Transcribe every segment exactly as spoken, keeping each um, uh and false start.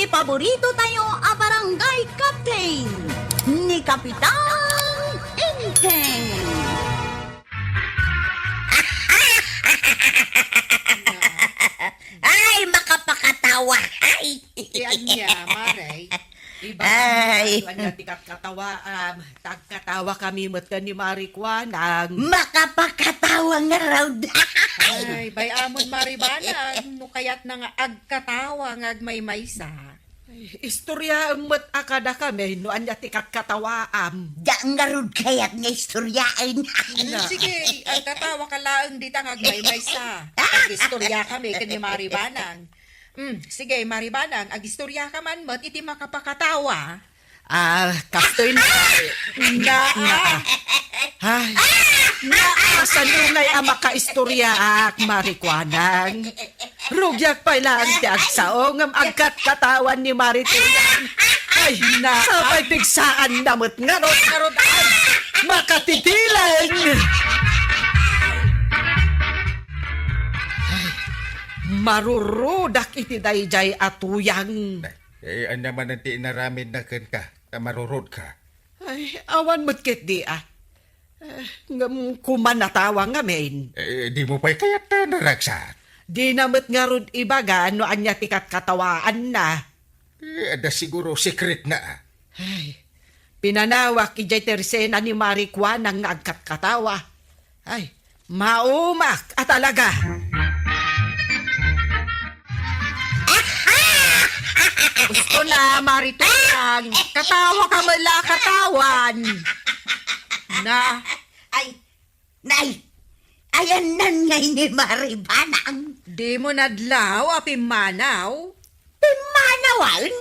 Paborito tayo a barangay captain, ni Kapitan Enteng. Ay, makapakatawa. Ay. Ti ania, Mare? Iba Ay. Ania ti katkatawa, um, tagkatawa kami met ken ni Mare Kuanang. Makapakatawa ngarud. Ay, bay-amon, Mare Banang, no kayatna nga agkatawa nga agmaymaysa. Ay, istoryaem met a kadakami no ania ti katkatawaam. Daan ngarud kayat nga istoryaen. Sige, agkatawa ka laeng dita nga agmaymaysa. Agistorya kami ken ni Mare Banang. Mm, sige, Mare Banang, agistorya ka man met iti makapakatawa. Ah, kastoy na. Naa. Ay, naa, sanungay a makaistoryaak, Mare Kuanang. Rugiak pay laeng ti agsao ngem agkatkatawan ni Mare Tuyang. Ay, na. Sapay pigsaanna met ngarud. Ngarud, ay. Makatitileng. Ay, marurudak iti daydiay a tuyang. Eh, ania manen ti inaramidna kenka, ta marurodka? Ay, awan met ketdi, a. Eh, ngem kuman a tawa ngamin. Eh, dimo pay kayat ta naragsak? Dina met ngarud ibaga no ania ti katkatawaanna. Eh, adda siguro secretna, a. Ay, pinanawak idiay tersena ni Mare Kuanang nga agkatkatawa. Ay, maumak a talaga. Gusto na, Mare Tuyang. Katawa ka met la, katawan. Na. Ay, nay, ayanna ngay ni Mare Banang. Dimo nadlaw a pimmanaw? Pimmanawan?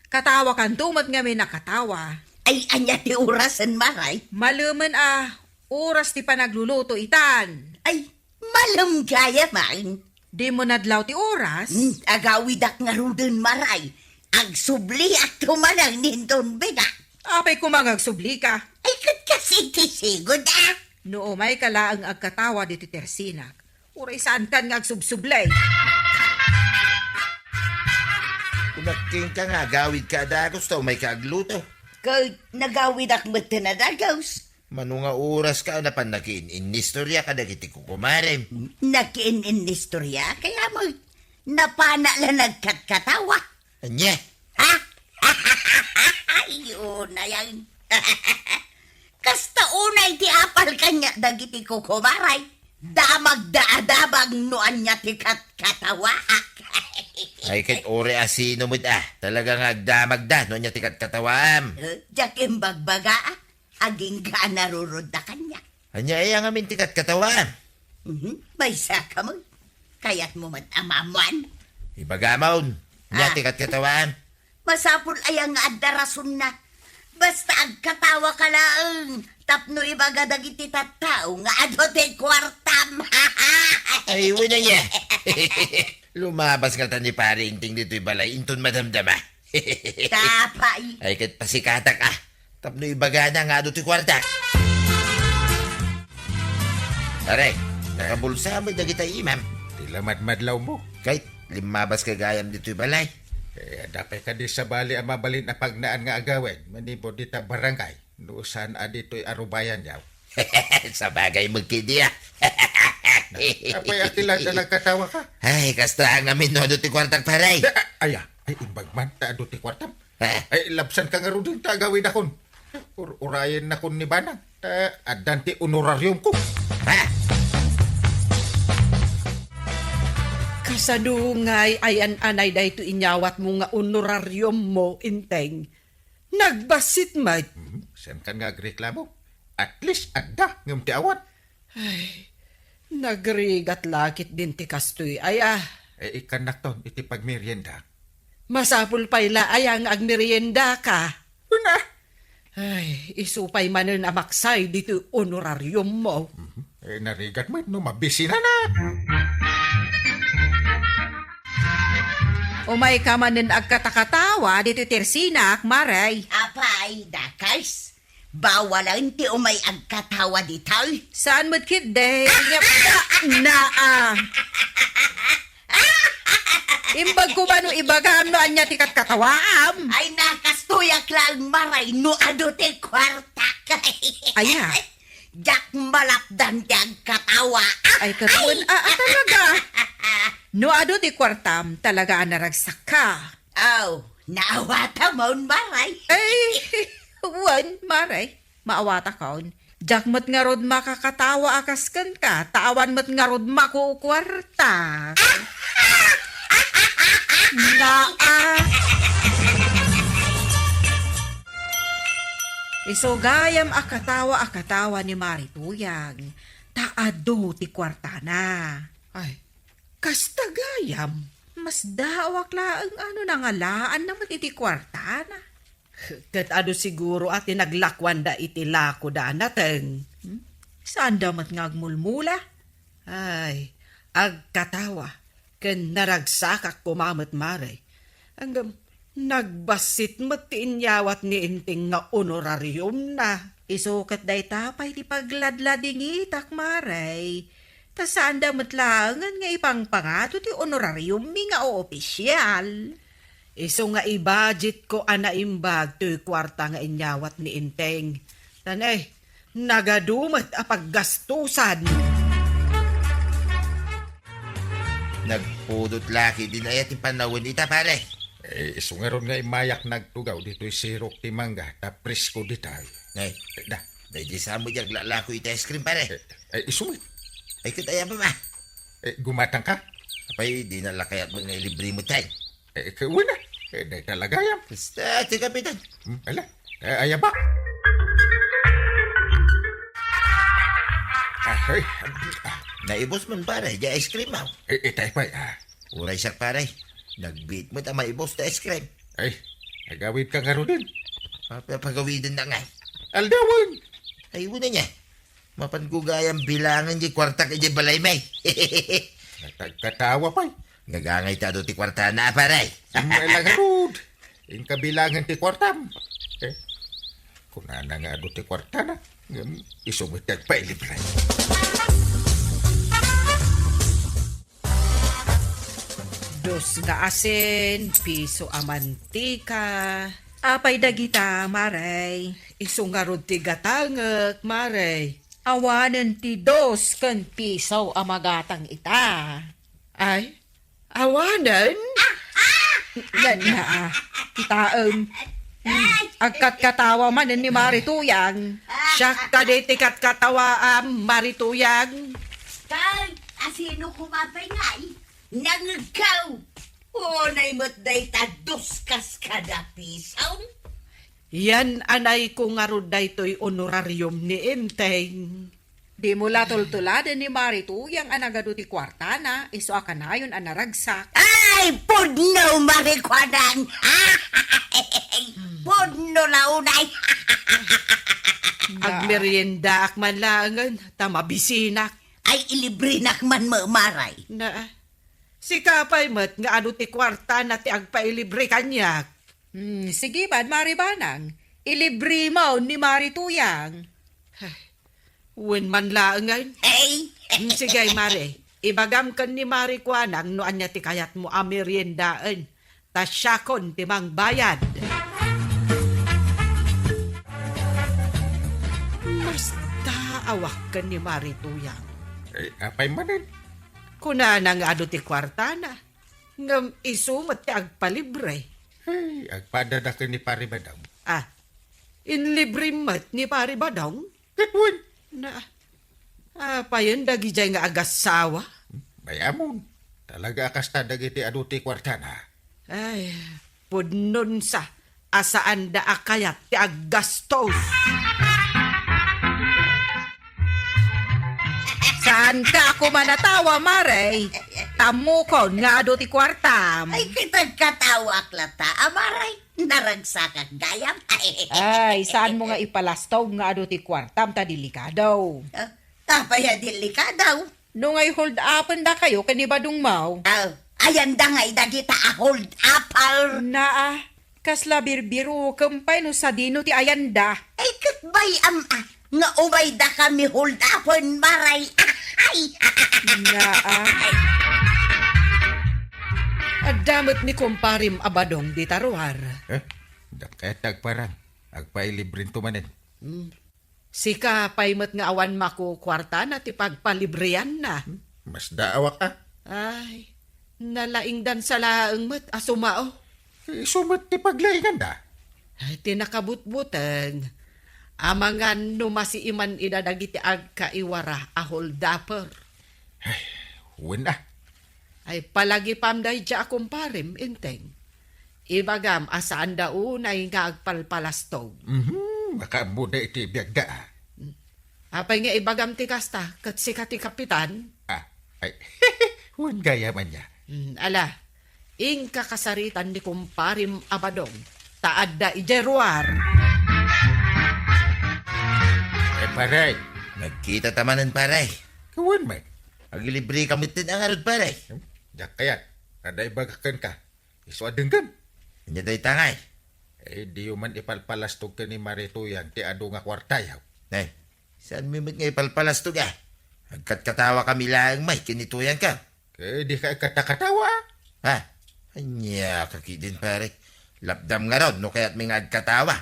Katawakanto met ngamin a katawa. Ay, ania ti orasen, Mare? Malemen a oras ti panagluluto itan. Ay, malem gayam. Dimo nadlaw ti oras? Hmm, agawidak ngaruden, Mare. Agsubliakto manen inton bigat. Apay koma nga agsublika? Ay, ket kas iti sigud, a. No umayka laeng agkatawa ditoy tersinak, uray saankan nga agsubsubli. Kunak kenka nga agawidka a dagus ta umayka agluto. Ket nagawidak metten a dagus. Mano nga oraska a napan nakiin-innistoria kadagiti kukumarem? Nakiin-innistoria? Kaya mo, napanak la nagkatkatawa. Ania? Ha? Ay, unayan. Kasta unay ti apal kaniak dagiti kukumarem. Damagda a damag no ania ti katkatawaak. Ay, ket uray a sino met, a. Talaga nga agdamagda no ania ti katkatawaam. Eh, diak imbagbaga, a. Agingga a narurodda kaniak. Ania aya ngamin ti katkatawaam? Mhm, maysa ka met. Kayatmo met a maammuan? Ibagamon, ania Ah. ti katkatawaam? Masapul aya nga adda rasonna? Basta agkatawa ka laeng tapno ibaga dagiti tattao nga adu ti kuartam. Ay, wen aya. Lumabas ngata ni Pare Enteng ditoy balay inton madamdama. Tapay. Ay, ket pasikatak, a. Tapno ibagana nga adu ti kuarta. Are, nakabulsa met dagita imam. Ti la madmadlawmo. Ket limmabaska gayam ditoy balay. Eh, adda pay kadi sabali a mabalin a pagnaan nga agawid manipud dita barangay no saan a ditoy arubayan yaw. Sabagay met ketdi, a. Apay a ti la nagkatawaka? Ay, kasta ngamin no adu ti kuartak, pare. Da-, aya, ay, imbag man ta adu ti kuartam. Ha? Ay, labsanka ngaruden ta agawidakon. Ur-, urayennakon ni Banang. Ta addan ti honorariumko. Ha? Kasano ngay ayan-anay daytoy inyawatmo nga honorariummo, Enteng? Nagbassit met. Hmm, saankan nga agreklamo? At least adda, ngem ti awan. Ay, nagrigat la ketdin ti kastoy aya. Eh, ikkannakton iti pagmerienda. Masapul pay la aya nga agmeriendaka. Una. Ay, isu pay manen a maksay ditoy honorariummo. Mhm. Eh, narigat met no mabisinana. Umayka manen agkatakatawa ditoy tersinak, Mare. Apay, dakes. Bawalen ti umay agkatawa ditoy. Saan met ketdi? Nya, na, ah. Imbag ko ba no ibagam no ania ti katkatawaam? Ay, nakastoyak laeng, Maray, no adu ti kuartak. Aya? Diak malapdan ti agkatawa. Ay, ket wen, a, a, talaga. No adu ti kuartam, talaga a naragsakka. Aw, naawatam, Maray. Ay, wen, Maray. Maawatakon. Diak met ngarud makakatawa a kas kenka, ta awan met ngarud makukuarta. Naa. Isu gayam a katawa a katawa ni Mari Tuyang, ta adu ti kuartana. Ay, kasta gayam. Masdaawak laeng a no nangalaanna met iti kuartana. Ket adu siguro a ti naglakuanda iti lakoda a nateng. Hmm? Saanda met nga agmulmula? Ay, agkatawa, ken naragsakak koma met, Mare. Ngem, nagbassit met ti inyawat ni Enteng nga honorariumna. Isu ket dayta pay ti pagladladingitak, Mare. Ta saanda met laengen nga ipangpangato ti honorariummi nga oopisial. Isu nga ibudgetko a naimbag toy kuarta nga inyawat ni Enteng. Ta ne, nagadu met a paggastusan. Nagpudot la ketdin aya ti panawen ita, pare. Eh, isu ngarud nga immayak nagtugaw ditoy sirok ti mangga, ta presko ditay. Nay, eh, da. Daydi sa met ti aglalako iti ice cream, pare. Eh, eh, isu met. Ay, ket aya ba, ba? Eh, gumatang ka? Apay, dina la kayat nga ilibre mo, tay. Eh, ikaw na. Eh, dahil talaga yan. Basta, ti kapitan. Hmm, ala. Eh, aya ba? Ah, hey. Ah. Naibos man, pare, di ice cream, aw. Eh, itay pa, ah. Uray siak, pare. Nagbiit met a maibos ti ice cream. Ay, agawid ka ngaruden. Apa pagawiden na nga? Aldawen. Ay, una niya. Mapan ko gayam bilangan di kuartak iti balay, may. Nagkatawa pay. Nagangay ta adu ti kuarta na, pare. Ay, lagarud. Inka bilangan ti kuartam. Eh, kunana nga adu ti kuarta na. Ngem, isu met ti agpailibre. Dos nga asin, piso a mantika. Apay dagita, Mare? Isu ngarud ti gatangek, Mare. Awanen ti dos ken piso a magatang ita. Ay, awanen? Yan nga, ah. Kitaem. Agkatkatawa manen ni Mari Tuyang. Siak kadi ti katkatawaam, Mari Tuyang. Kay, asino koma pay ngay? Nangeggaw! Unay met dayta dos kas kada pison? Yan anay ko ngarud daytoy honorarium ni Enteng. Dimo la tultuladen ni Mari Tuyang a nagadu ti kuartana, isu a kanayon a naragsak. Ay, pudno, Mari Kuanang! Pudno la unay! Agmeriendaak man laengen, ta mabisinak. Ay, ilibrenak man, Maray. Na, sika pay met nga adu ti kuartana ti agpailibre kaniak. Hmm, sige man, Mari Banang. Ilibremo ni Mari Tuyang. Ay, wen man laengen. Ay! Hmm, sige, Mari. Ibagam ken ni Mari Kuanang no ania ti kayatmo a meriendaen. Ta siakon ti mangbayad. Masdaawak ken ni Mari Tuyang. Eh, apay manen? Kunana nga adu ti kuartana. Ngem isu met ti agpalibre. Hey, agpadada ken ni Pari Badong. Ah, inlibre met ni Pari Badong? Ket wen. Na, apayen dagidiay nga agassawa? Bay-amon. Talaga a kasta dagiti adu ti kuartana. Ay, pudnonsa a saanda a kayat ti aggastos. Saanka a kumanatawa, Mare? Tammokon nga adu ti kuartam. Ay, kitagkatawak lata, a Mare. Naragsakak gayam. Ay, saanmo nga ipalastaw nga adu ti kuartam ta delikado. Ah, apay a delikado? No ngay hold-upendakayo ken ni Badong Mau. Ah, ayanda ngay dagita a hold-upper. Naa, kasla birbirokem pay no sadino ti ayanda. Ay, ket bay-am, ah, nga umaydakami hold-upen, Maray. Ay! Naa. Adda met ni kumparem a Badong dita ruar. Eh, dakket agparang. Agpailibrinto manen. Hmm. Sika pay met nga awan makukuartana ti pagpalibrianna. Hmm, masdaawak a. Ay, nalaingdan sa laeng met a sumao. Isu met ti paglainganda. Ay, ti nakabutbuteng, amangan no masiiman ida dagiti agkaiwara a holdaper. Ay, wen a. Ay, palagipam daydiay a kumparem, Enteng. Ibagam a saanda unay nga agpalpalastog. Mhm, makaammoda iti biagda a. Apay nga ibagam ti kasta, ket sika ti kapitan? Ah, ay, wen gayam ania. Hmm, ala, inka kasaritan ni kumparem a Badong, ta adda idiay ruar. Eh, pare. Nagkita ta manen, pare. Kawan man. Agilibre ka met ti ngarud, pare. Hmm, diak kayat. Adda ibagak kenka. Isu a denggen. Ania dayta ngay? Eh, diyo man ipalpalastog ken ni Mare Tuyang ti adu nga kuartayo. Nay, saan mi met nga ipalpalastog a? Agkatkatawa kami laeng may ken ni Tuyang ka. Ket di ka agkatkatawa? Ha? Ania ka ketdin, pare? Lapdam ngarud no kayat mi nga agkatawa.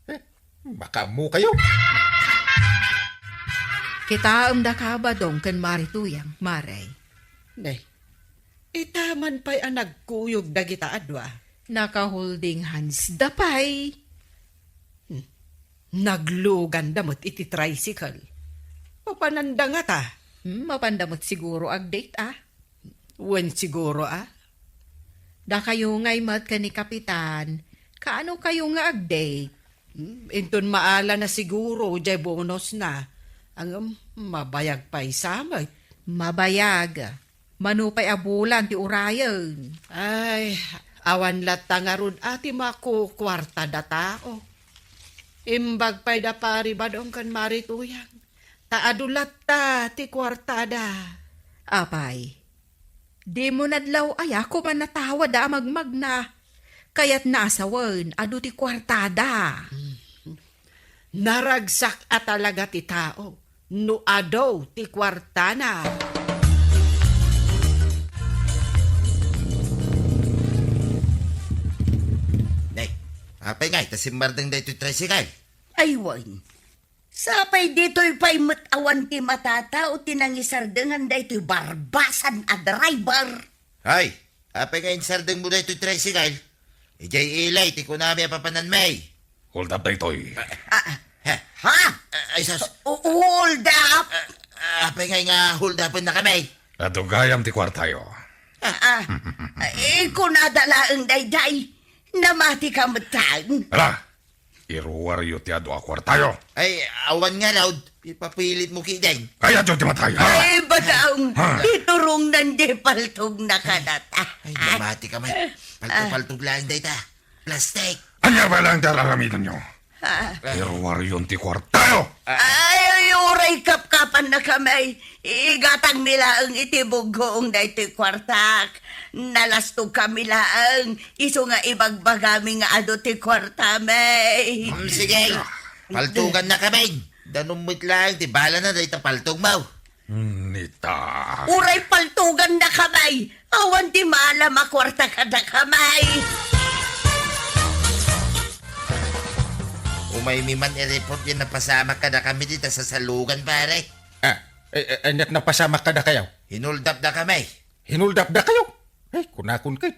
Eh, makaammo kayo. Kitaem daka Badong ken Mare Tuyang, Mare. Nay, ita man pay a nagkuyog dagita a dua. Naka-holding hands da pay. Hmm. Nagluganda met iti tricycle. Mapananda ngata? Hmm, mapanda met siguro ag-date a. Wen siguro a. Dakayo ngay met ken ni Kapitan, kaano kayo nga ag-date? Hmm, inton maala na siguro jay bonus na. Ngem, mabayag pay sa met. Mabayag. Mano pay a bulan ti urayen? Ay, awan latta ngarud a ti makukuarta da tao. Imbag pay da Pari Badong ken Mari Tuyang, ta adu latta ti kuartada. Apay, dimo nadlaw aya koma natawada a magmagna? Kayatna a sawen, adu ti kuartada. Naragsak a talaga ti tao no adu ti kuartana. Nay, apay ngay ta simmardeng daytoy tricycle? Ay, wen. Sapay ditoy pay met awan ti matatao ti nangisardengan daytoy barbasan a driver. Ay, apay nga insardengmo daytoy tricycle? Idiay ilay ti kunami a papananmi. Hold up daytoy. Ah, ha? Ha? Ah, ay, sus. O-, hold up? Ah, apay nga nga hold upennakami? Adu gayam ti kuartayo. Ah, ah. Eh, kunada laeng daydiay. Namati ka met laeng. Ala, iruaryo ti adu a kuartayo. Ay, awan ngarud. Ipapilitmo ketdin. Kayatyo ti matay, ha? Ay, Badong, ha? Iturongnan di paltogna kadata. Ay, namati ka met. Palto-paltog laeng dayta. Plastik. Ania pay laeng ti ar-aramidenyo? Ah. Iruaryon ti kuartayo! Ay, uray kapkapannakami. Igatangmi laeng iti buggoong daytoy kuartak. Nalastogkami laeng. Isu nga ibagbagami nga adu ti kuartami. Mm, sige. Paltogannakami. Danum met laeng ti balana dayta paltogmo. Nita. Uray paltogannakami. Awan ti maala a kuarta kadakami. Umaymi man i-report yan napasamak kadakami dita sasalugan, pare. Ah, eh, eh, aniat napasamak kadakayo? Hinoldapdakami. Hinoldapdakayo? Eh, kunakon ket,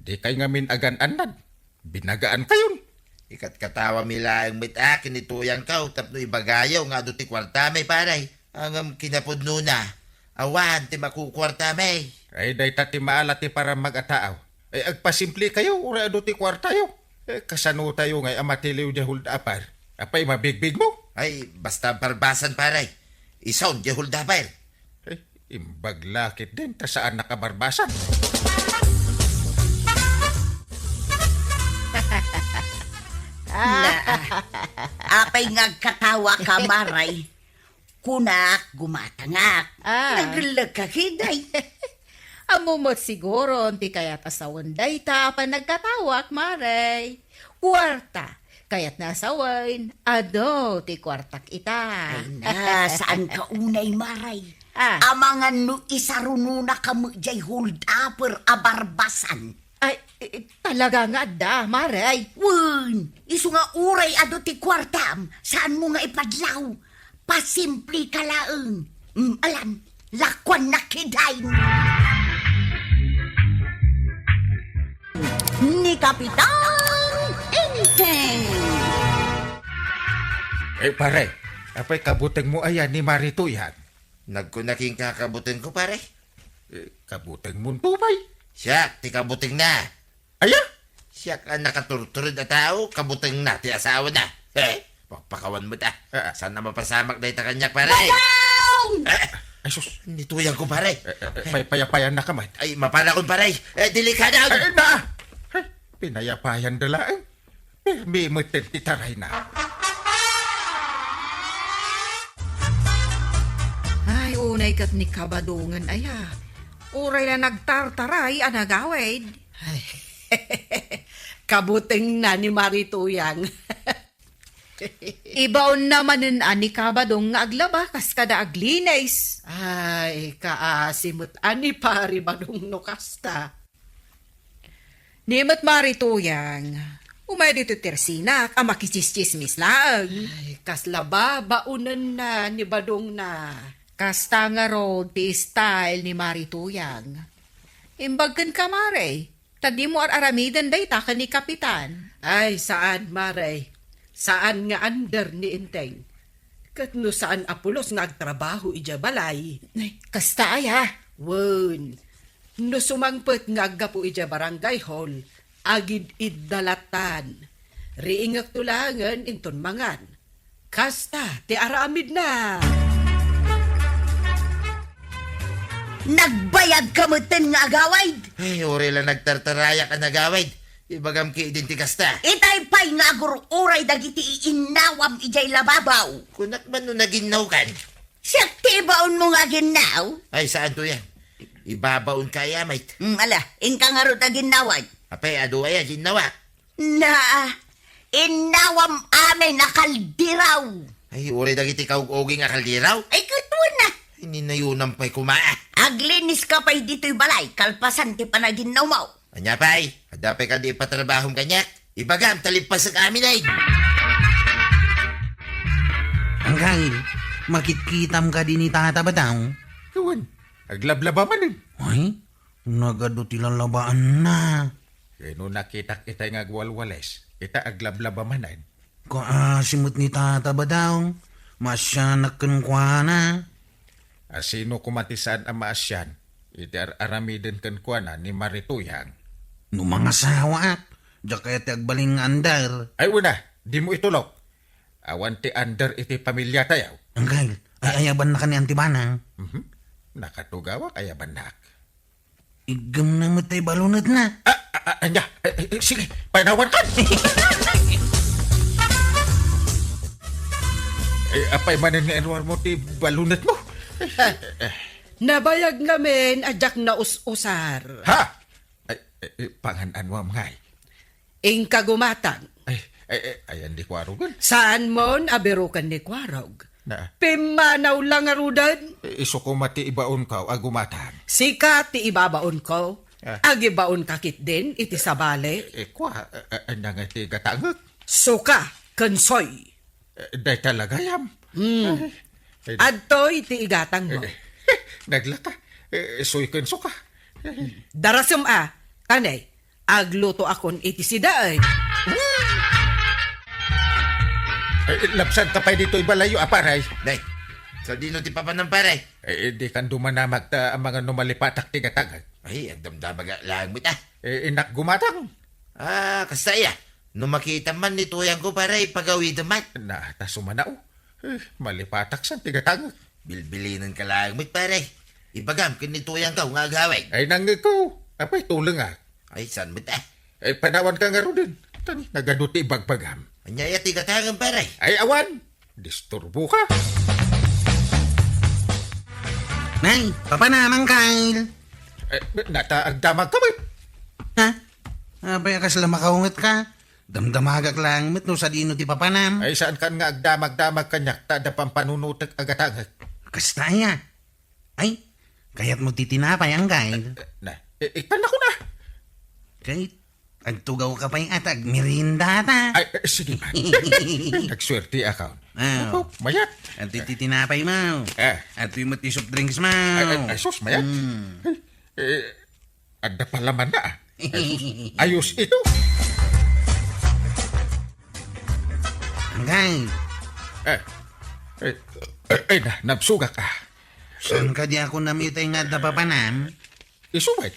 dikay ngamin agan-annad. Binagaan kayon. Ikatkatawami laeng met a kinituyangkaw tapno ibagayo nga adu ti kuartami, pare. Ngem kinapudnona, awan ti makukuartami. Ay, dayta ti maala ti parammag a taaw. Ay, agpasimple kayo, uray adu ti kuartayo. Eh, kasano tayo ngay a matiliw di hold-upper? Apay, mabigbig mo? Ay, basta barbasan, pare. Isun di hold-upper. Eh, imbag lakit din, ta saan nakabarbasan. Na, apay nga agkatawa ka, Maray? Kunak, gumatangak. Ah. Nagellek ka, kiday. Ammo met siguro ti kayat a sawen dayta a panagkatawak, Maray. Kuarta, kayatna a sawen, adu ti kuartak ita. Ay na, saan ka unay, Maray? Ah. Amangan no isarunonaka met jay hold-upper a barbasan. Ay, eh, talaga nga adda, Mare. Wen, isu nga uray adu ti kuartam, saanmo nga ipadlaw. Pasimpleka laeng. Mm, alan, lakuannak idiay. Ni Kapitan Enteng. Eh, pare, apay kabutengmo aya ni Mari Tuyang? Nagkuna kenka kabutengko, pare. Eh, kabutengmonto pay. Siak ti kabutengna. Aya? Siak a nakaturtured a tao, kabutengna ti asawana. Eh, pakpakawan met a. Ah. Saan a mapasamak dayta kaniak, pare? Badong! Eh, Ay, sus. Ni Tuyangko, pare. Eh, eh, eh, pay-, payapayannak man. Ay, mapanakon, pare. Eh, delikado. Eh, na! Ay, pinayapayan da laeng. Pirmi met ti tarayna. Ay, unay ket ni Kabadongen aya. Uray la nagtartaray a nagawid. Ay, kabutengna ni Mari Tuyang. Ibaonna manen a ni Kabadong nga aglaba kas kada aglinis. Ay, kaasi met a ni Pari Badong no kasta. Ni met Mari Tuyang, umay ditoy tersinak a makichischismis laeng. Ay, kasla babaonenna ni Badongna. Kasta ngarud ti style ni Mari Tuyang. Imbag kenka, Mare, ta dimo ar-aramiden dayta ken ni Kapitan. Ay, saan, Mare. Saan nga under ni Enteng. Ket no saan a pulos nga agtrabaho idiay balay. Ay, kasta aya? Wen, no sumangpet nga aggapu idiay barangay hall, agid-idda lattan. Riingekto laengen inton mangan. Kasta ti aramidna. Nagbayadka metten nga agawid? Ay, uray la nagtartarayak a nagawid. Ibagam ketdin ti kasta. Itay pay nga agur-uray dagiti innawam idiay lababaw. Kunak man no naginnawkan. Siak ti ibaonmo nga aginnaw? Ay, saan to yan? Ibabaon ka, ay, amay. Hmm, ala, inka ngarud aginnawan. Apay, adu aya, ginnawa. Na, innawam amin a kaldiraw. Ay, uray dagiti kaug-uging a kaldiraw? Ay, ket wen a. Ay, ninayunan pay koma. Agliniska pay ditoy balay, kalpasan ti panaginnawmo. Ania pay, adda pay kadi ipatrabahom kaniak? Ibagam, ta lippasek amin ay. Anggail, makitkitam kadi ni Tata Badong? Wen, aglablaba manen. Ay, nagadu ti lalabaanna. Ket no nakitak itay nga agwalwales, ita aglablaba manen. Kaasi met ni Tata Badong, maasianak kenkuana. A sino koma ti saan a maasian iti ar-aramiden kenkuana ni Mari Tuyang? No mangasawaak, diak kayat ti agbalin nga under. Ay, wen a, dimo itulok. Awan ti under iti pamiliatayo. Anggail, ay, ayabannaka ni Auntie Banang. Mhm. Nakatugawak, ayabannak. Iggemna met tay balunetna. Ah, ah, ah, ania? Eh, eh, eh, sige, panawankan. Eh, apay manen nga inuarmo ti balunetmo? Nabayag ngamin a diak naus-usar. Ha? Ay, eh, eh, pangan-anuam ngay? Inka gumatang. Ay, ay, ay, ayan di kuarugan. Saanmon a biruken ni kuarog? Na. Pimmanaw la ngaruden. Eh, isu koma ti ibaonko a gumatang. Sika ti ibabaonko. Ah. Agibaonka ketdin iti sabali. Eh, eh, kua, eh, eh, ania nga ti gatangek? Suka, ken soy. Eh, dayta la gayam. Hmm. Ay, ay, adtoy ti igatangmo. Eh, naglaka. Eh, soy ken suka. Darasem a, kanay, aglutoakon iti sida, ay. Eh, labsanka pay ditoy balayyo, a, pare. Nay, sadino ti papanam, pare? Eh, di kan dumanamag ta amangan no malipatak ti gatangek. Ay, agdamdamag laeng met a. Eh, innak gumatang. Ah, kasta aya. No makitam man ni Tuyangko, pare, ipagawidem man. Na, ta sumanao. Eh, malipatak san ti gatangek. Bilbilinenka laeng met, pare. Ibagam ken ni Tuyangko nga agawid. Ay, nangngegko. Apay, tuleng a. Ay, saan met a? Ay, panawanka ngaruden. Tani, nagadu ti ibagbagam. Ania aya ti gatangem, pare? Ay, awan. Disturboka. Nay, papanamang kail. Eh, nata agdamagka met. Ha? Apay a kasla makaungetka? Damdamagak laeng met no sadino ti papanam. Ay, saankan nga agdamagdamag kaniak ta adda pampanunotek a gatangek. Kasta aya. Ay, kayatmo ti tinapay, Anggayd? Na, i-, ikkannak na. Kay, agtugawka pay a ta agmeriendata. Ay, eh, sige man. Nagsuerteakon. Ah. Opo, mayat. Adtoy ti tinapaymo. Eh. Adtoy met ti soft drinksmo. Ay, ay, ay, sus, mayat. Mm. Eh, adda palamanna, ah. Ay, sus. Ayos ito. Anggayd. Eh, eh, eh, eh, na, nabsugak, ah. Saan kadi a kunam itay nga adda papanam? Isu met.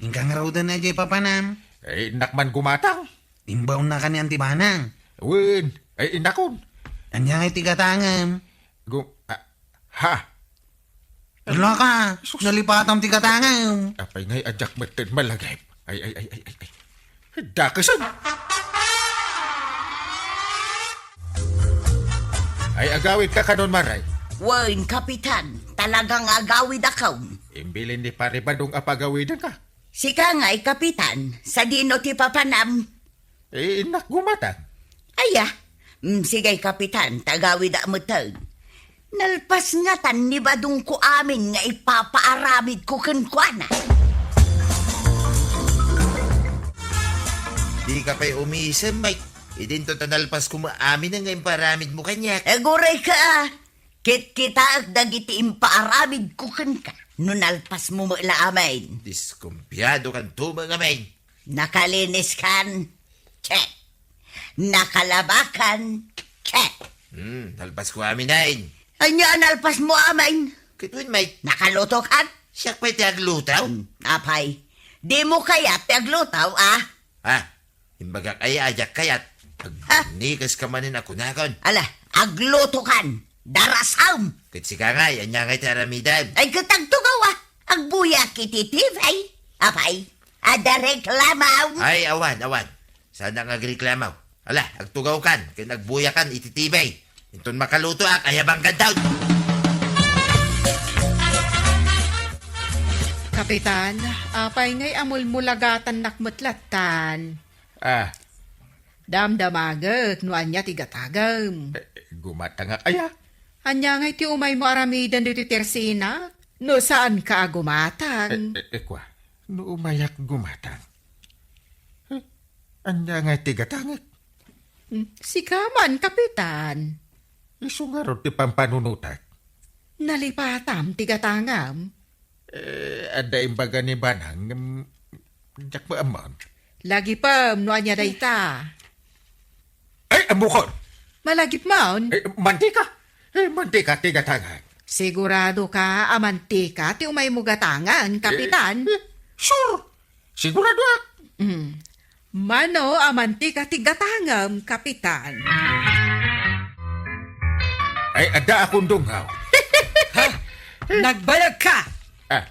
Inka ngaruden a diay papanam? Eh, innak man gumatang. Imbaonna kanian ti banang? Wen, eh, innakon. Ania ngay ti gatangem? Gu-, ah, ha? Ala ka, sus, nalipatam ti gatangem. Apay ngay a diak metten malagip. Ay, ay, ay, ay, ay, ay. Dakesan. Ay, agawidka kanon, Maray? Wen, Kapitan, talagang agawidakon. Imbilin ni Pare Badong a pagawidenka. Sika ngay, Kapitan, sadino ti papanam? Eh, innak gumatang. Aya, mm, sige, Kapitan, ta agawidak metten. Nalpas ngatan ni Badongko amin nga ipapaaramidko kenkuana. Dika pay umisem, Mike. Idinto ta nalpasko met amin nga impaaramidmo kaniak. Agurayka, ah. Kitkitaek dagiti impaaramidko kenka no nalpasmo met la amin. Diskumpiadokanto met ngamin. Nakaliniskan? Check. Nakalabakan? Check. Hmm, nalpasko amin, ay. Ania a nalpasmo amin? Ket wen, Mike. Nakalutokan? Siak pay ti agluto? Hmm, apay. Dimo kayat ti agluto, ah? Ha? Imbagak aya a diak kayat. Ha? Agnikas ka manen a kunakon. Ala, aglutokan. Darasam! Ket sika ngay, ania ngay ti aramidem? Ay, ket agtugaw, ah. Agbuyak iti T V. Apay, adda reklamo? Ay, awan, awan. Saanak nga agreklamo. Ala, agtugawkan, ken agbuyakan iti T V. Inton makalutoak, ayabangkan daw. Kapitan, apay ngay a mulmulagatannak met lattan? Ah. Damdamagek no ania ti gatangem. Eh, eh, gumatangak aya? Ania ngay ti umaymo aramiden ditoy tersinak? No saanka a gumatang. Eh, eh, eh, kua, no umayak gumatang. Eh, ania ngay ti gatangek? Hmm, sika man, Kapitan. Isu ngarud ti pampanunotek. Nalipatam ti gatangam. Eh, adda imbaga ni Banang, ngem diak maammon. Lagipem no ania dayta. Ay, ammokon! Malagipmon? Eh, mantika! Eh, mantika ti gatangak. Sigurado ka a mantika ti umaymo gatangan, Kapitan? Eh, eh, sure! Siguradoak! Mm. Mano a mantika ti gatangam, Kapitan? Ay, adda a kundungaw. Ha? Nagbayag ka? Ah.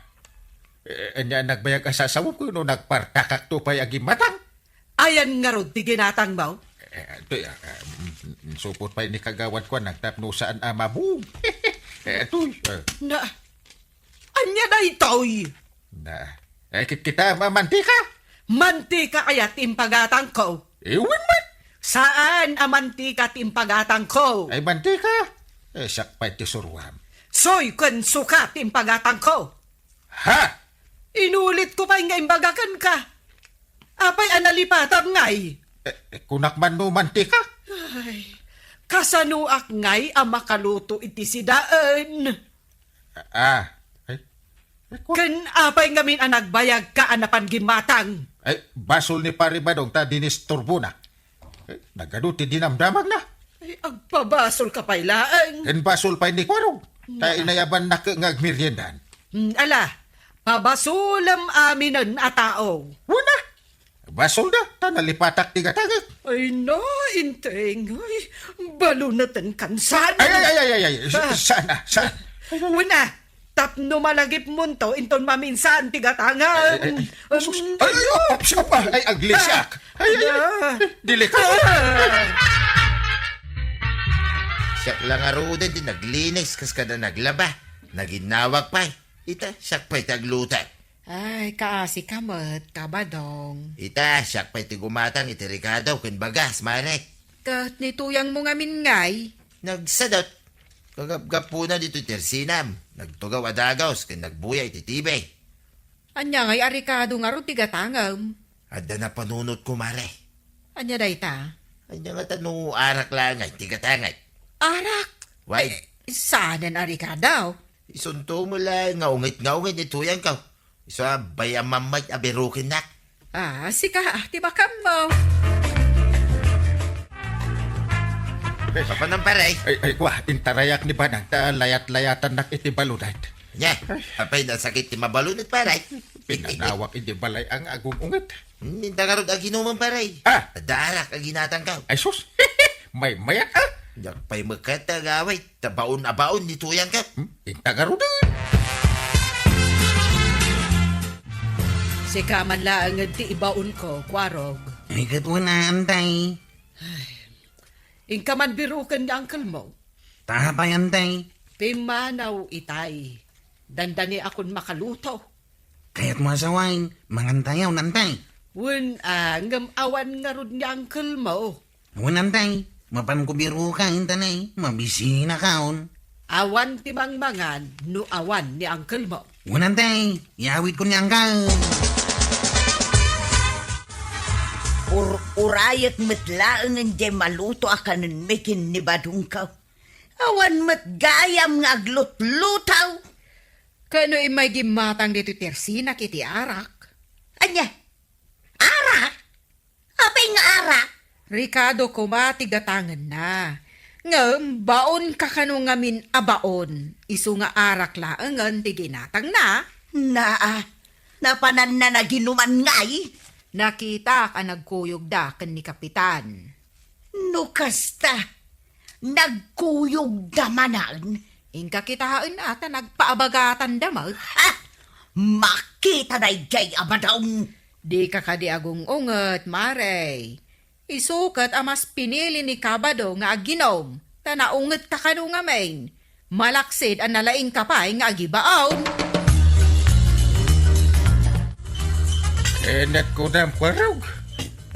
Eh, ania nagbayag a sasawem ko no nagpartakakto pay a gimmatang? Ayan ngarud ti ginatangmo? Eh, itoy, ah, ah, mm, mm, supot pay ni kagawad ko, nagtapno saan a mabung. Eh, itoy, eh. Na, ania daytoy? Na, eh, kit-, kita, ma-, mantika? Mantika kayat ti impagatangko? Eh, wen met. Saan a mantika ti impagatangko? Ay, mantika? Eh, siak pay ti suruam. Soy ken suka ti impagatangko. Ha? Inulitko pay nga imbaga kenka. Apay a nalipatam ngay? Eh, eh, kunak man no mantika? Ay, kasanoak ngay a makaluto iti sidaen? Ah, ay, ay, ku- Ken apay ngamin a nagbayag ka a napan gimmatang? Ay, basol ni Pare Badong ta dinisturbona. Eh, nagadu ti dinamdamagna. Ay, agpabasol ka pay laeng. Ken basol pay ni Kuarog. Ta inayabannak nga agmeriendan. Hmm, ala, pabasolem aminen a tao. Wen a, basolda, ta nalipatak ti gatangek. Ay na, Inteng. Ay, baluneten kansan. Ay, ay, ay, ay, ay, ay. Sa-, Ah. Saan na? Saan? Wen a, tapno malagipmonto, inton maminsan ti gatangem. Ay, ay, ay. Sus, Um, ay, ay, ay, ay, ay, ay, aglisiak. Ay, ay, ay. Ah. Delikado. Ah. Siak la ngaruden ti naglinis, kas kada naglaba. Naginnawag pay. Ita, siak pay ti agluto. Ay, kaasi ka met, Kabadong. Ita, siak pay ti gumatang iti rekado ken bagas, Mare. Ket ni tuyangmo ngamin ngay? Nagsadot. Pagapgapuna ditoy tersinam, nagtugaw a dagus ken nagbuya iti T V. Ania ngay a rekado ngarud ti gatangem? Adda napanunotko, mare. Ania dayta? Ania ngata no arak laeng ti gatangek? Arak? Why? Eh, saanen a rekado? Isunto mo laeng nga unget nga unget ni tuyangko. Isu a bay-am met a birukennak. Ah, sika, ti bakam mo. Papanam, pare? Ay, ay, kwa, intarayak ni Banang, ta layat-layatannak iti balunat. Nya, apay nasakit ti mabalunat, pare? Pinanawak iti balay ang agung-unget. Hmm, inta ngarud aginomem, pare. Ah! Adda arak a ginatangko. Ay, sus! Maymayat, ah! Diak pay mekat a gaway. Ta baon a baon ni tuyangko. Hmm? Inta ngaruden. Sika man laeng ti ibaonko, Kuarog. Ay, ket wen, antay. Inka man biruken ni uncle mo. Ta apay, antay? Pimmanaw itay. Dandaniakon makaluto. Kayatmo a sawen, mangantayaw, antay. Wen, ah, ngem awan ngarud ni uncle mo. Wen, antay, mapanko biruken, intay, mabisinakon. Awan ti mangmangan no awan ni uncle mo. Wen, antay, iyawitkon ni uncle. Ur-urayek met laengen diay maluto a kanenmi ken ni badongko. Awan met gayam nga aglutluto. Ket no immay gimmatang ditoy tersinak iti arak? Ania? Arak? Apay nga arak? Rekado koma ti gatangenna. Ngem baonka kano ngamin a baon, isu nga arak laengen ti ginatangna. Naa, napananna naginuman ngay? Nakitak a nagkuyogda ken ni Kapitan. No kasta, nagkuyogda manen? Inka kitaen a ta nagpaabagatanda met. Ha! Makita daydiay a badong! Dika kadi agung-unget, Mare. Isu ket a mas pinili ni Kabado nga aginom, ta naungetka kano ngamin. Malaksid a nalaingka pay nga agibaon. Enetko dam, Kuarog.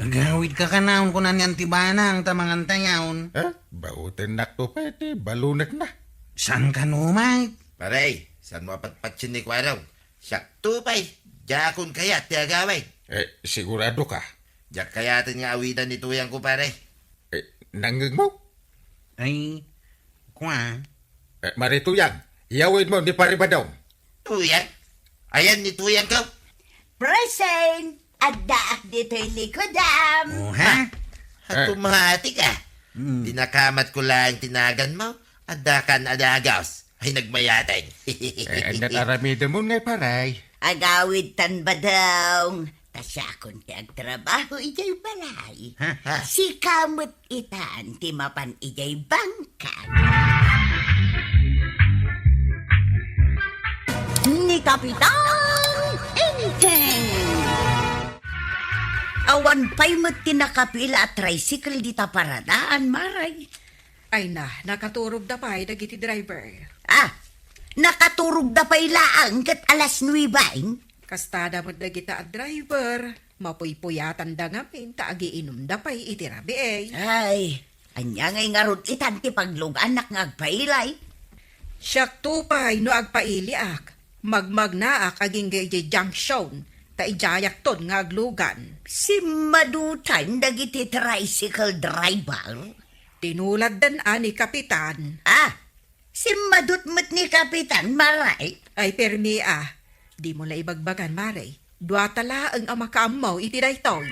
Agawidka kanaon, kuna ni Antibanang, ta mangantayaw. Ha? Bautennakto pay ti balunetna. Saan kano, Mike? Pare, saan mo apatpatsin ni Kuarog? Siakto pay, diakon kayat ti agawid. Eh, sigurado ka? Diak kayaten nga awidan ni tuyangko, pare. Eh, nangngegmo? Ay, kua. Eh, Mare Tuyang, iyawidmo ni Pare Badong. Tuyang? Ayan ni tuyangko? Present! Addaak ditoy likodam. Oh, ha? Ah, atumatik, ah. Hmm. Dinakamatko laeng ti naganmo. Addakan a dagus. Ay, nagmayaten. Eh, adda aramidemon ngay, pare? Agawidtan, Badong. Ta siakon ti agtrabaho idiay balay. Ha? Ha? Sika met itan ti mapan idiay bangkag. Ni Kapitan Enteng. Awan pay met ti nakapila a tricycle dita paradaan, Mare. Ay na, nakaturogda pay dagiti driver. Ah, nakaturogda pay laeng ket alas nuebe? Kastada met dagita a driver, mapuypuyatanda ngamin ta agiinumda pay iti rabii. Ay, ania ngay ngarud itan ti pagluganak nga agpaili? Siakto pay no agpailiak, magmagnaak agingga idiay junction, ta idiayakton nga aglugan. Simmadutan dagiti tricycle driver. Tinuladdan a ni Kapitan. Ah, simmadut met ni Kapitan, Mare. Ay, permi a. Dimo la ibagbagan, Mare. Duata laeng a makaammo iti daytoy.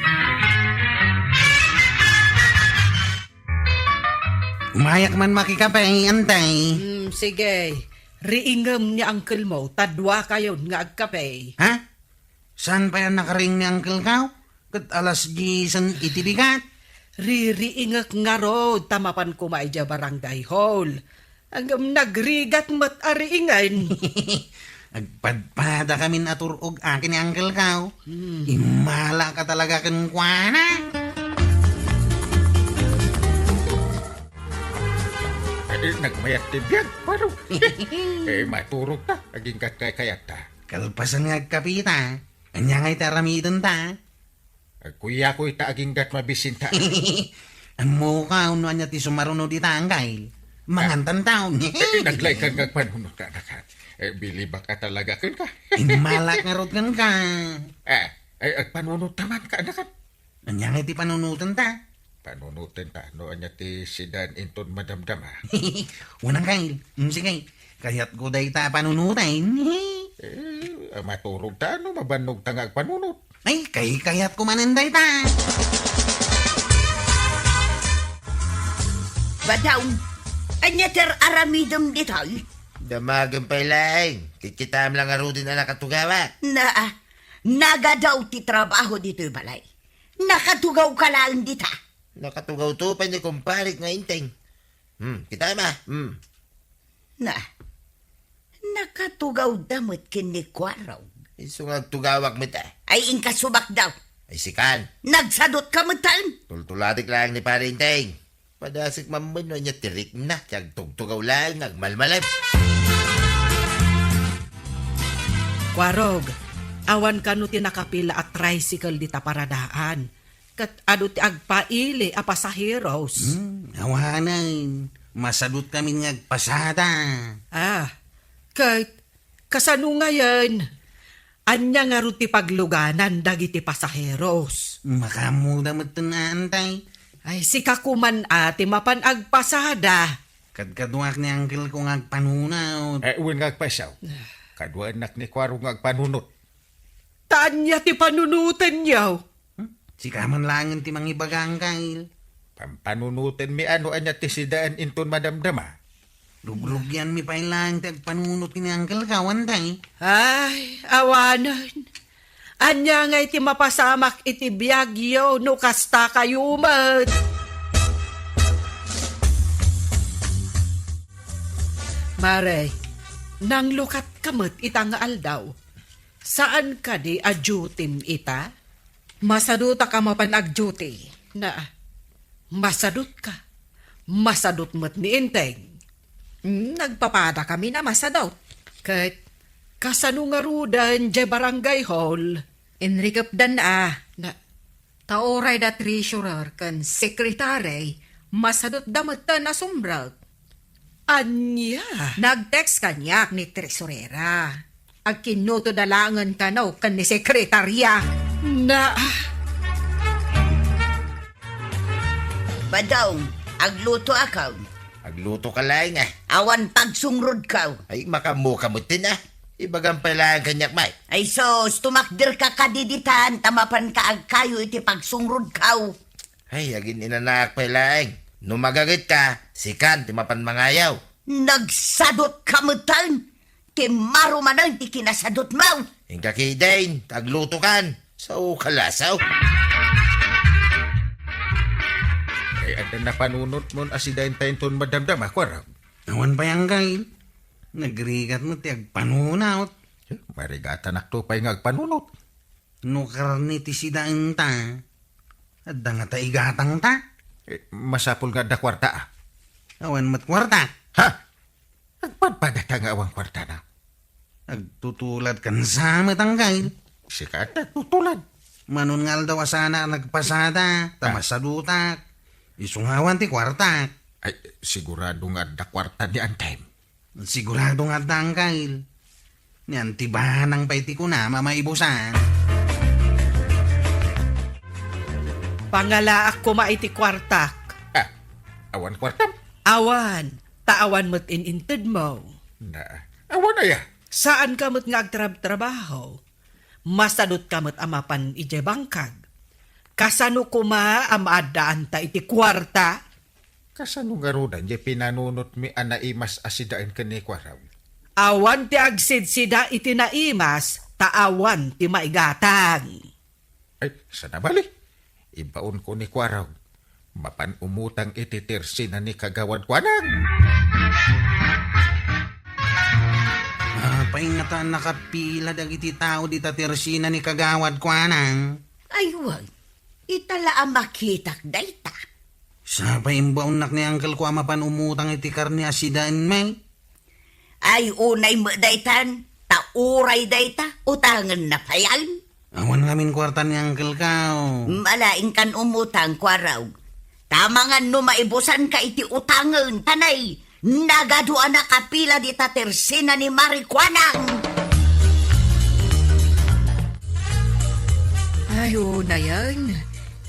Umayak man makikape, Antay. Hmm, sige. Riingem ni uncle mo, ta duakayon nga agkape. Ha? Saan pay a nakariing ni uncle ko? Ket alas diesen iti bigat. Ririingek ngarud ta mapan koma idiay barangay hall. Ngem nagrigat met a riingen. Agpadpadakamin a tur-og akin ni uncle ko. Hmm. Immala ka talaga kenkuana. Eh, nagmayat ti biag, paro. Eh, maturog ta. Aginggat kay kayatta. Kalpasan nga agkapita. Ania ngay ti aramidenta? Agkuyakoy ta aginggat mabisinta. Ammoka no ania ti sumaruno dita, Angkay. Mangan tantaon. Eh, naglaykan nga agpanunot ka, anakan. Eh, bilibak a talaga kenka. Immalak ngarud kenka. Eh, eh, agpanunot ta man ka, anakan. Ania ngay ti panunoten ta? Panunoten ta, no ania ti sidan inton madamdama. Unang kail. Mm, sige. Kayatko dayta a panunoten. Eh, maturog ta no mabannog ta nga agpanunot. Ay, kay kayatko manen dayta. Badaw, ania ti ar-aramidem ditoy? Damagen pay laeng. Kikitaem la ngaruden a nakatugawak. Na, nagadaw ti trabaho ditoy balay. Nakatugawka laeng dita. Nakatugawto pay ni kumparek nga Enteng. Hmm, kitaem a. Hmm. Na, nakatugawda met ken ni Kuarog. Isu nga agtugawak met a. Ay, inka sumakdaw. Ay, sikan. Nagsadutka met taen. Tultulatek laeng ni Pare Enteng. Padasek man no ania ti rikna, ti agtugtugaw laeng nga agmalmalem. Kuarog, awan kano ti nakapila a tricycle dita paradaan, ket adu ti agpaili a pasaheros. Hmm, awanen. Masadut kami nga agpasada. Ah, ket kasano ngayen? Ania ngarud ti pagluganan dagiti pasaheros? Makaammoda metten a, Enteng. Ay, sika koman a ti mapan agpasada. Kadkaduak ni angkelko nga agpanunot. Eh, wen nga agpaisaw. Kaduaennak ni Kuarog nga agpanunot. Ta ania ti panunotenyo? Hmm? Sika man laengen ti mangibaga, angkel. Pampanunotenmi a no ania ti sidaen inton madamdama. Rugrugianmi pay laeng ti agpanunot ken ni angkelko, Enteng. Ay, awanen. Ania ngay ti mapasamak iti biagyo no kastakayo met? Mare, nanglukatka met ita nga aldaw. Saan kadi a dutim ita? Masadutak a mapan agduti. Na, masadutka. Masadut met ni Enteng. Hmm, nagpapadakami a masadut. Ket kasano ngaruden diay barangay hall? Inrikepdan a. Na, ta uray da treasurer ken secretary, masadutda metten a sumrek. Ania? Nag-text kaniak ni treasurera. Agkinnutoda laengen kano ken ni sekretarya. Na, Badong, aglutoak. Aglutoka laeng a. Awan pagsungrodko. Ay, makaammoka metten a. Ibagam pay laeng kaniak, Mike. Ay sus, tumakderka kadi ditan ta mapanka agkayo iti pagsungrodko. Ay, agin-inanaak pay laeng. No magagetka, sikan ti mapan mangayaw. Nagsadutka metten. Ti marumanen ti kinasadutmo. Inka ketdin, ta aglutokan. Sao ka lasaw. Ay, adda napanunotmon a sidaen ta inton madamdama, Kuarog? Awan pay, angkel. Nagrigat met ti agpanunot. Marigatanakto pay nga agpanunot. No karne ti sidaenta, adda ngata igatangta? Eh, masapul nga adda kuarta a. Awan met kuarta. Ha? Agpadpadata nga awan kuartana. Agtutulad kan sa met, angkel. Sika ti agtutulad. Manon nga aldaw a sana a nagpasada, ta masadutak. Isu nga awan ti kuartak. Ay, sigurado nga adda kuarta ni Antem. Sigurado nga adda, angkel. Ni antibanang pay ti kunam a maibusan. Pangalaak koma iti kuartak. Ah, awan kuartam? Awan, ta awan met in-intedmo. Na, awan aya? Saanka met nga agtrabtrabaho. Masadutka met a mapan idiay bangkag. Kasano koma a maaddaanta iti kuarta? Kasano ngaruden diay pinanunotmi a naimas a sidaen ken ni Kuarog? Awan ti agsidsida iti naimas, ta awan ti maigatang. Ay, sana bali. Ibaonko ni Kuarog. Mapan umutang iti tersina ni Kagawad Kuanang. Apay ngata a nakapila dagiti tao dita tersina ni Kagawad Kuanang? Ay, wen. Ita la a makitak dayta. Sapay imbaonnak ni angkelko a mapan umutang iti karne a sidaenmi. Ay, unay met daytan, ta uray dayta, utangenna payan. Awan ngamin kuarta ni angkelko. Malaingkan umutang, Kuarog. Ta amangan no maibusanka iti utangen, ta nay, Nagadu a nakapila dita tersina ni Mari Kuanang. Ay, unayen.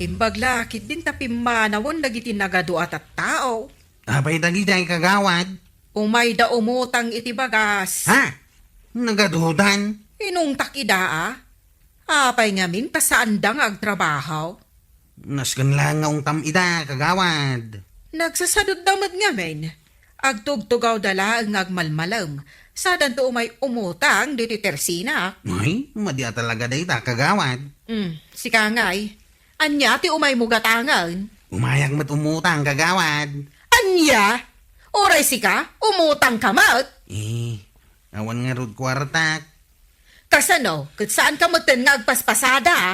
Imbag la, ket dinta pimmanawen dagiti nagadu a tattao. Apay dagiti, kagawad? Umayda umutang iti bagas. Ha? Nagadudan? Inungtak ida, a. Apay ngamin ta saanda nga agtrabaho? Nasken laeng nga ungtam ida, kagawad. Nagsasadutda met ngamin. Agtugtugawda laeng nga agmalmalem. Sadanto umay umutang ditoy tersina. Ay, madi a talaga dayta, kagawad. Hmm, sika ngay. Ania ti umaymo gatangen? Umayak met umutang, kagawad. Ania? Uray sika, umutangka met? Eh, awan ngarud kuartak. Kasano? Ket saanka metten nga agpaspasada, a?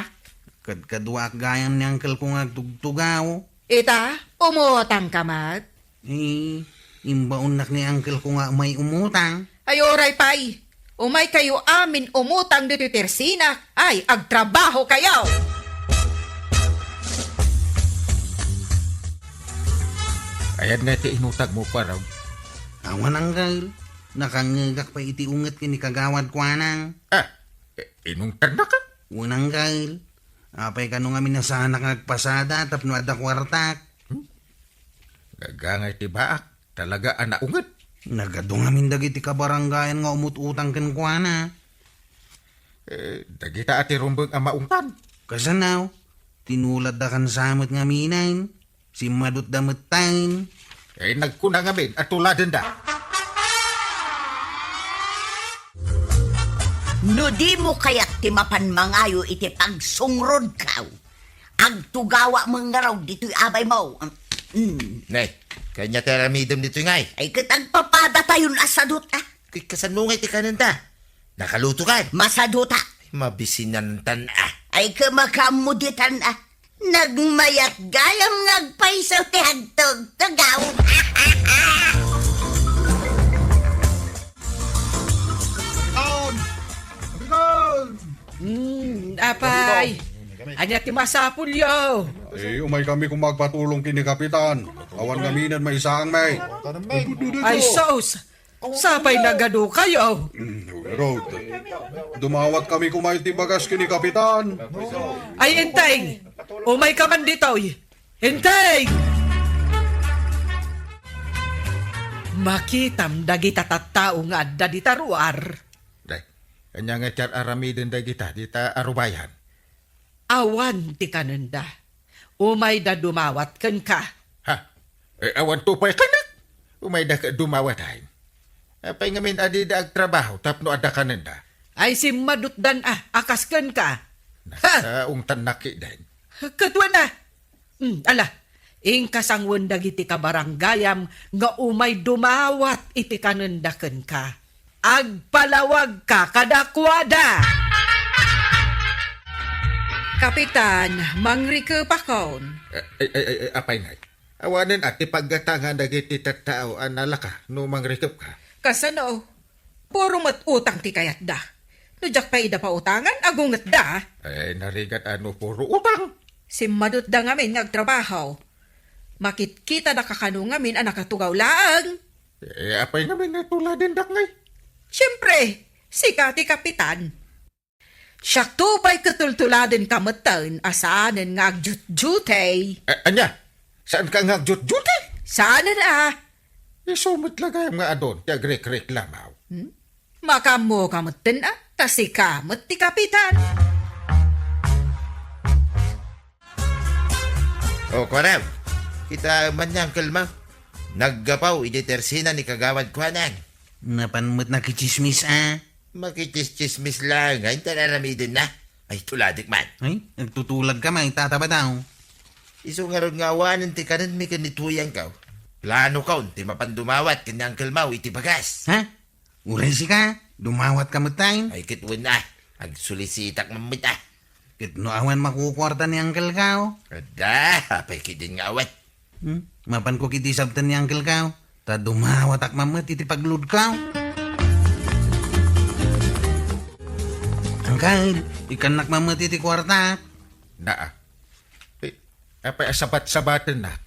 Kadkaduaak gayam ni angkelko nga agtugtugaw. Ita, umutangka met? Eh, imbaonnak ni angkelko nga umay umutang. Ay, uray pay. Umaykayo amin umutang ditoy tersina. Ay, agtrabahokayo! Ayan nga ti inutangmo, Kuarog? Awan, angkel. Nakangngegak pay iti unget ken ni Kagawad Kuanang. Ah, i-, inungtannaka? Wen, angkel. Apay kano ngamin a saanak nga agpasada tapno adda kuartak? Hmm? Nagangay ti baak. Talaga a naunget. Nagadu ngamin dagiti kabarangayan nga umut-utang kenkuana. Eh, dagita a ti rumbeng a maungtan. Kasano? Tinuladda kan sa met ngaminen. Simmadutda metten. Eh, nagkuna ngamin a tuladenda. No dimo kayat ti mapan mangayo iti pagsungrodko, agtugawak met ngarud ditoy abaymo. Mm. Ne, kanya ti aramidem ditoy ngay? Ay, ket agpapadatayon a sadut, a. Ket kasano ngay ti kanenda? Nakaluto kan? Masadut, a. Ay, mabisinantan, a. Ay, ket makaammo ditan, a. Nagmayat gayam nga agpayso ti agtugtugaw. Kapitan! Kapitan! Hmm, apay. Ania ti masapulyo? Eh, umay kami koma agpatulong ken ni Kapitan. Awan ngaminen maisaangmi. Ay, sus! Sapay nagadukayo. Mm, Rod, dumawat kami koma iti bagas ken ni Kapitan. Ay, Enteng, umayka man ditoy. Enteng! Makitam dagita tattao nga adda dita ruar. Day, ania nga ti ar-aramiden dagita dita arubayan? Awan ti kanenda. Umayda dumawat kenka. Ha? Eh, awan to pay kanak? Umayda ket dumawat ay. Apay ngamin a dida agtrabaho tapno adda kanenda? Ay simmadutdan a, a kas kenka. Ha? Nasaungtan nakiden. Ket wen a. Hmm, ala, inka sanguen dagiti kabarangayam nga umay dumawat iti kanenda kenka. Agpalawagka kadakuada. Kapitan, mangrikepakon. Ay, ay, ay, ay, apay ngay? Awanen a ti paggatangan dagiti tattao a nalaka no mangrikepka. Kasano? Puro met utang ti kayatda. No diak pay ida pautangan, agungetda. Ay, narigat a no puro utang. Simmadutda ngamin nga agtrabaho. Makitkitada kakano ngamin a nakatugaw laeng. Eh, apay ngamin nga tuladendak ngay? Siempre, sika ti kapitan. Siakto pay ket tultuladenka metten a saanen nga agjutjutey. A-, ania? Saanka nga agjutjutey? Saanen a. Isu met la gayam nga adun ti agrekreklamaw. Hmm? Makaammoka metten a, ta sika met ti kapitan. O, kuarem, kita man ni Uncle Mau. Naggapu idi tersina ni Kagawad Kuanang. Napan met nakitsismis a. Makitsismis laeng, ay, ta aramidenna. Ay, tuladek man. Ay, agtutulagka, maitata ba daw? Isu ngarud nga awanen ti kanenmi ken ni Tuyangko. Planokon ti mapan dumawat ken ni Uncle Mau iti bagas. Ha? Uray sika, dumawatka metten? Ay, ket wen a, agsolisitak man met a. Ket no awan makukuarta ni Uncle Kao? Adda, apay ketdin nga awan. Hmm? Mapanko ket isabtan ni Uncle Kao, ta dumawatak man met iti pagloadko. Uncle, ikkannak man met iti kuarta. Naa. Eh, apay a sabat-sabatennak,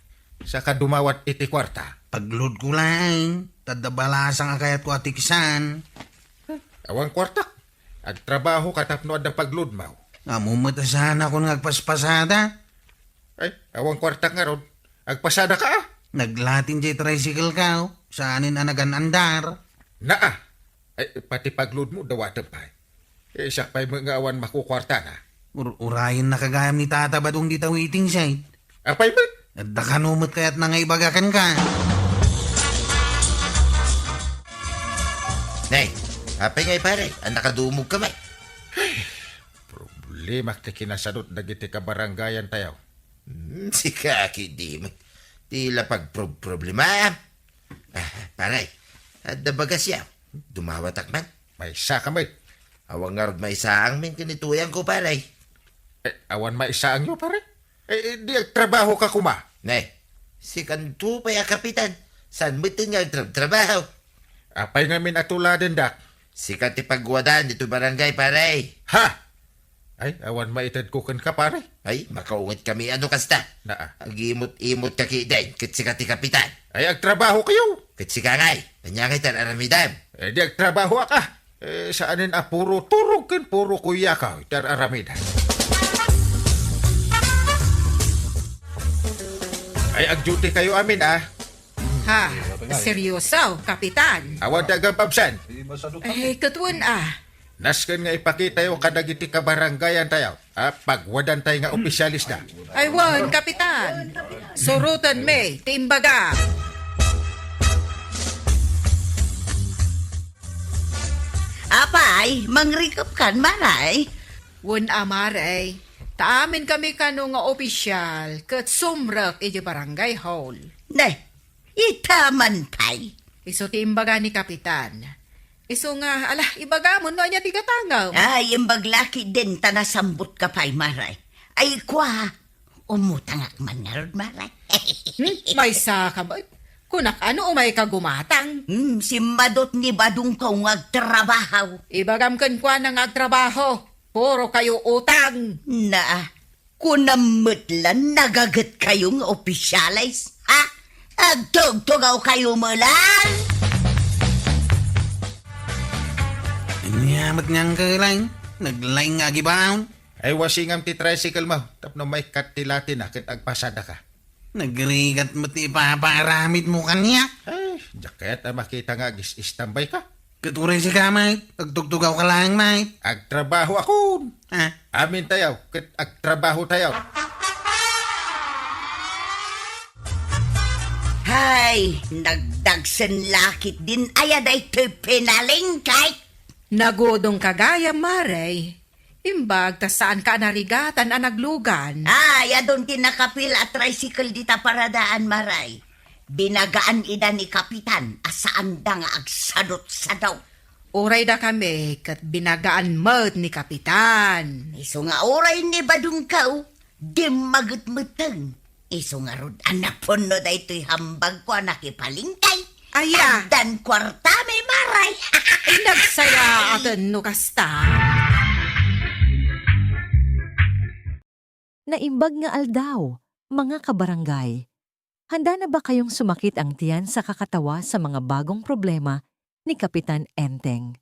saka dumawat iti kuarta? Pag-load ko laeng, ta adda balasang a kayatko a tiksan. Awan kuartak. Agtrabaho ka tapno adda pag-load mo. Ammom met a saanakon nga agpaspasada. Ay, awan kuartak ngarud. Agpasada ka, ah. Naglatin jay tricycle ko, saanen a nagan-andar. Naa. Ay, pati pag-load mo, dawatem pay. Eh, siak pay met nga awan makukuartana. Ur-, urayenna gayam ni Tata Badong dita waiting shed. Apay met? Adda kano met kayatna nga ibaga kenka? Nay, apay ngay pare? Ania, nakadumog ka met? Problema ti kinasadot dagiti kabarangayan tayo. Hmm, sika, Aki, di met. Ti la pagprob-, problema. Ah, pare, adda bagas ya. Dumawatak man. Maysa ka met. Awan ngarud maisaang men ken ni tuyang ko, pare. Eh, awan maisaang yo, pare? Eh, eh, di agtrabaho ka koma. Ne, sikanto pay a kapitan. Saan met nga agtrabtrabaho? Apay ngamin a tuladendak? Sika ti pagwadan ditoy barangay, pare. Ha? Ay, awan maitedko kenka, pare. Ay, makaunget kami, ano kasta? Naa. Agimot-imot ka kiden, ket sika ti kapitan. Ay, agtrabaho kayo. Ket sika ngay, ania ngay ti ar-aramidem? Eh, di agtrabaho aka. Eh, saanen a puro turog ken puro kuyakaw ti ar-aramidem. Ay, ag-duty kayo amin, ah. Ha? Seryoso, Kapitan? Awan ti agababsan. Eh, ket wen, ah. Nasken nga ipakitayo kadagiti kabarangayan tayo a pagwadan tayo nga opisyales da. Ay wen, Kapitan. Suroten mi ti imbaga. Apay, mangrikep kan, Maray? Wen a, Maray. Ta amin kami kano nga opisyal ket sumrek iti barangay hall. Ne, ita man pay. Isu ti imbaga ni Kapitan. Isu nga, ala, ibagamon no ania ti gatangem. Ay, imbag la kiden ta nasambot ka pay, Maray. Ay, kua, umutangak man ngarud, Maray. Hmm, maysa ka met? Kunak, ano, umay ka gumatang? Hmm, simmadot ni Badong ko nga agtrabaho. Ibagam kenkuana nga agtrabaho. Puro kayo utang. Naa, kunam met la nagaget kayo nga opisyales, ha? Agtugtugaw kayo melan? Ania met nga angkelay, naglaing nga agibaon. Ay, wasingam ti tricycle mo, tapno maikkat ti latina ket agpasada ka. Nagrigat met ti ipapaaramid mo kaniak. Ay, diak kayat a makita nga agis-istambay ka. Ket uray sika met, agtugtugaw ka laeng met. Agtrabaho akon. Ha? Amin tayo, ket agtrabaho tayo. Hay, nagdagsen la ketdin aya daytoy pinalengke. Nagudong ka gayam, Maray. Imbag ta saanka a narigatan a naglugan. Ay, adun ti nakapil a tricycle dita paradaan, Maray. Binagaan ida ni Kapitan a saanda nga agsadot-sadot. Uray dakami ket binagaan met ni Kapitan. Isu nga uray ni Badungkaw, dimmagetmeteng. Isu ngarud a napunno daytoy hambagko a nakipalengke. Aya. Addan kuartami, Maray. Nagsayaaten no kasta. Naimbag nga aldaw, mga kabarangay. Handa na ba kayong sumakit ang tiyan sa kakatawa sa mga bagong problema ni Kapitan Enteng?